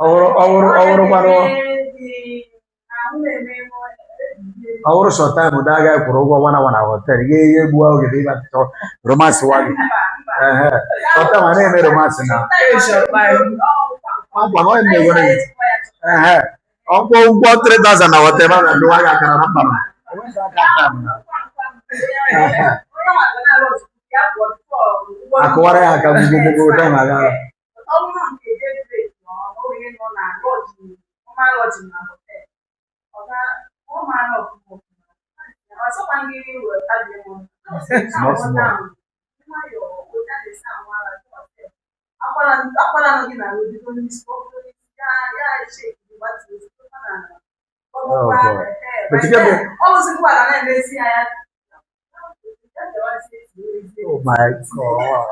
Ọ wụrụkwanụ ọ wụrụ short time ụda agaghị kwụrụ ụgwọ 1 hour na hotel, ga ihe gbuo oge dị ịga chọọ romance wa gị. Ehe, short time a na-eme romance na ọkwa na onye na-egwere gị. Ehe, ọkwụ ụgwọ 3000 na hotel ma na-adịwa gị akara na mkpara. Ehe. Akụwara ya aka gbogbogbò, time agara. Ọ bụrụ nke daybreak, ma ọ onye nọ na lodge, ọma lodge na hotel, ọ ga ọ mara ọfụma ọfụma, ọ sọkwa gị weta dị m. Small, small. Nwayọọ, weta na-esi ahụ ara akwara akwara nọ gị na bido n'isi, ọ bụrụ n'isi ya ya shake gbatuo site na Oh, God. But you get ọ bụzikwa ga na-emezi ya ya. Oh my God.